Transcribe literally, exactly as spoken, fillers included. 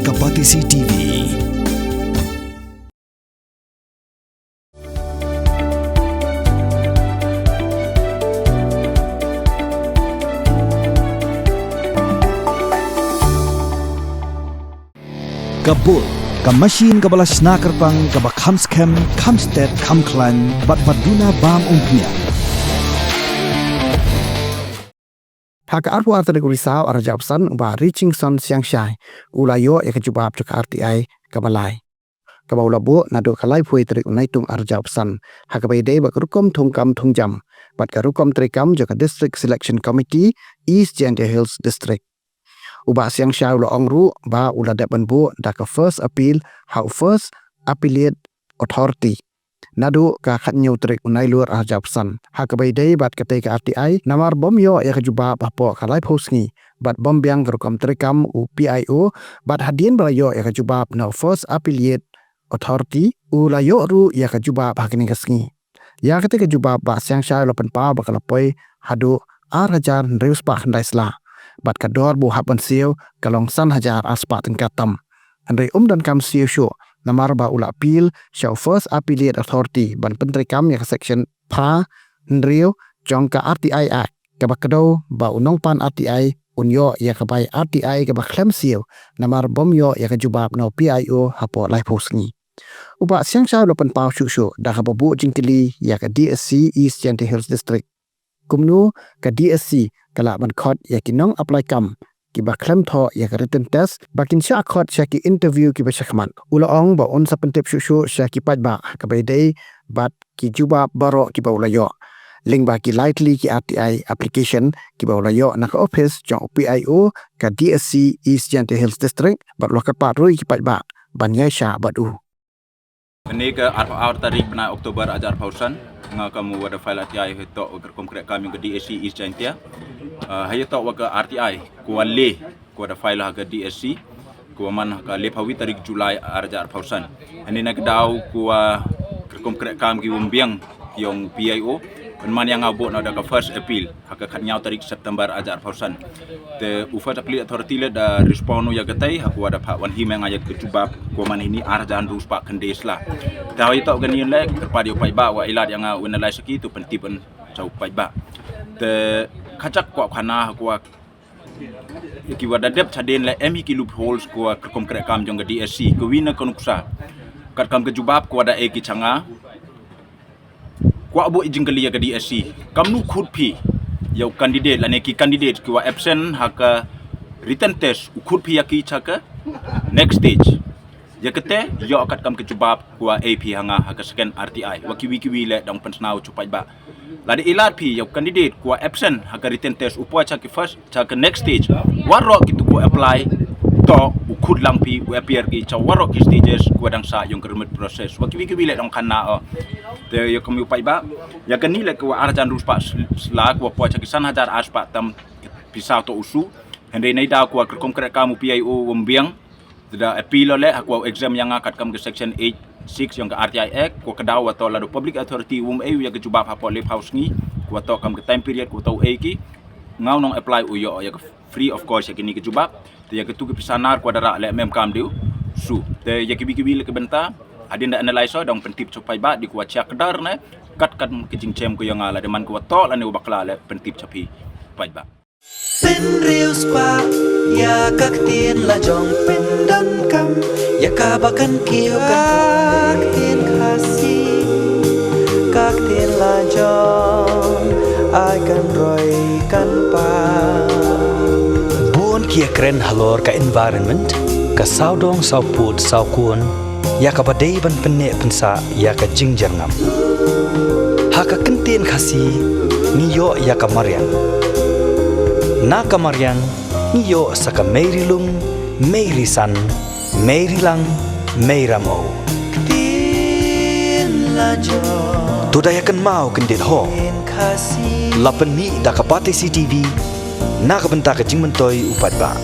Ka Batesi T V. Ka Bull, ka machine kaba la shna kyrpang, kaba kham skhem, kham stet, kham khlaiñ, bad ba duna bam umphniang. Ha ka arphew ar tarik u Risaw ar hajar arphew san, u Bah Richingson Siangshai u la ïoh ïa ka jubab jong ka R T I kaba lai, kaba u la buh naduh ka laiphew tarik u Naitung ar hajar arphew san, ha kaba ïadei bad ka rukom thungkam thungjam bad ka rukom treikam jong ka District Selection Committee, East Jaintia Hills District. U Bah Siangshai u la ong ruh ba u la dep ban buh da ka First Appeal ha u First Appellate Authority naduh ka khatñiew tarik u Nailur ar hajar arphew san, ha kaba ïadei bad katei ka R T I, namar bym ïoh ïa ka jubab hapoh ka laiphew sngi bad bym biang ka rukom treikam u P I O, bad hadien ba la ïoh ïa ka jubab na u First Appellate Authority, u la ïoh ruh ïa ka jubab ha kane ka sngi. Ïa katei ka jubab Bah Siangshai u la pynpaw ba ka la poi haduh ar hajar hynriew spah khyndai sla, bad ka dor ba u hap ban siew ka long san hajar ar spah tyngka tam. Hynrei um donkam siew shuh, namar ba u la appeal sha u First Appellate Authority ban pyntreikam ïa ka Section phra hynriew jong ka R T I Act, kaba kdew ba u nongpan R T I un ïoh ïa ka bai R T I kaba khlem siew, namar bym ïoh ïa ka jubab na u P I O hapoh laiphew sngi. U Bah Siangshai u la pynpaw shuh shuh da kaba buh jingkylli ïa ka D S C East Jaintia Hills District, kumno ka D S C ka lah ban khot ïa ki nong apply kam kiba khlem thoh ïa ka written test ba kin shah khot sha ki interview kiba shakhmat. U la ong ba un sa pyntip shuh shuh sha ki paidbah ha kaba ïadei bad ki jubab baroh kiba u la ïoh lyngba ki lai tylli ki R T I application kiba u la ïoh na ka ophis jong u P I O ka D S C East Jaintia Hills District, bad u la kyrpad ruh ïa ki paidbah ban ïaishah bad u. Kane ka arphew ar tarik bnai October ar hajar arphew san, nga kum u wada file R T I ha ïatoh wa ka rukom kreh kam yong ka D S C East Jaintia. Ah, ha ïatoh wa ka R T I, ko wa le, ko wada file ha ka D S C, ko wa man ha ka laiphew wi tarik July ar hajar arphew san. Hangne na ka daw ko wa ka rukom kreh kam ki wym biang yong P I O, pynman ïa nga u buh noh da ka First Appeal ha ka khatñiew tarik September ar hajar arphew san. Te u First Appellate Authority leh da respond u ïa katei, ha ko wa da phah wan hi ma nga ïa ka jubab ko wa man hini ar hajar hynriew spah khyndai sla. Te ha ïatoh kane leh, kyrpad ïa u paidbah wa ai lad ïa nga u analyse ki, to pyntip ban sha u paidbah. Te khajak kwah khana ha ko wa ki wa da dep chadien leh em hi ki loopholes ko wa ka rukom kreh kam jong ka D S C, ko wi na ka nuksa. Katkam ka jubab ko wa da ai ki cha nga, kwah buh i jingkylli ïa ka D S C, kamnu khot phi ïa u candidate lane ki candidate ki wa absent ha ka written test, u khot phi ïa ki cha ka next stage. Ïa kata ïoh katkam ka jubab ko wa ai phi ha nga ha ka second R T I. Wa kiwi kiwi leh dang pynsngew sha u paidbah. Lada i lad phi ïa u candidate ko wa absent ha ka written test, u poi cha ki first, cha ka next stage, waroh kitu ko apply, to u khot lang phi, u appear ki cha waroh ki stages ko wa dang sah yong ka remit process. Wa kiwi kiwi leh dang khana, oh. Te ïa kum u paidbah, ïa kane leh ko wa ar hajar hynriew spah sla, ko wa poi cha ki san hajar ar spah tam, pisa to u shu. Hynrei nai da ko wa ka rukom kreh kam u P I O wym biang, te da appeal leh ha ko wa u exempt ïa nga katkam ka Section eight six yong ka R T I Act, ko wa ka daw wa to lada u Public Authority wym ai u ïa ka jubab hapoh laiphew sngi, ko wa to kam ka time period ko wa to u ai ki, nga u nong apply u ïoh ïa ka free of cost ïa kine ki jubab. Te ïa kitu ki pisa nar ko wa da rah leh mem kam dei u shu. Te ïa kiwi kiwi leh ki bynta, hadien da analyse dang pyntip sha u paidbah, dei ko wa cha kdar ne, kat kat ki jingchem ko ïa nga lada man ko wa to lane u bakla leh pyntip sha phi paidbah. Pynriewspah ïa ka ktien la jong, pyndonkam ïa kaba kan kiew ka ktien Khasi, ka ktien la jong, ai kan roi kan pan. Bun ki ïakren halor ka environment, ka sawdong sawpud sawkun, ïa kaba dei ban pynneh pynsah ïa ka jingjyrngam. Ha ka ktien Khasi ngi ïoh ïa ka mariang. Na ka mariang ngi ïoh sa ka mei ri lung, mei ri san, mei ri lang, mei ramew. Ktien la jong. To da ïa kynmaw kyndit ho. Ktien Khasi. La pynmih da ka Batesi T V na ka bynta ka jingmyntoi u paidbah.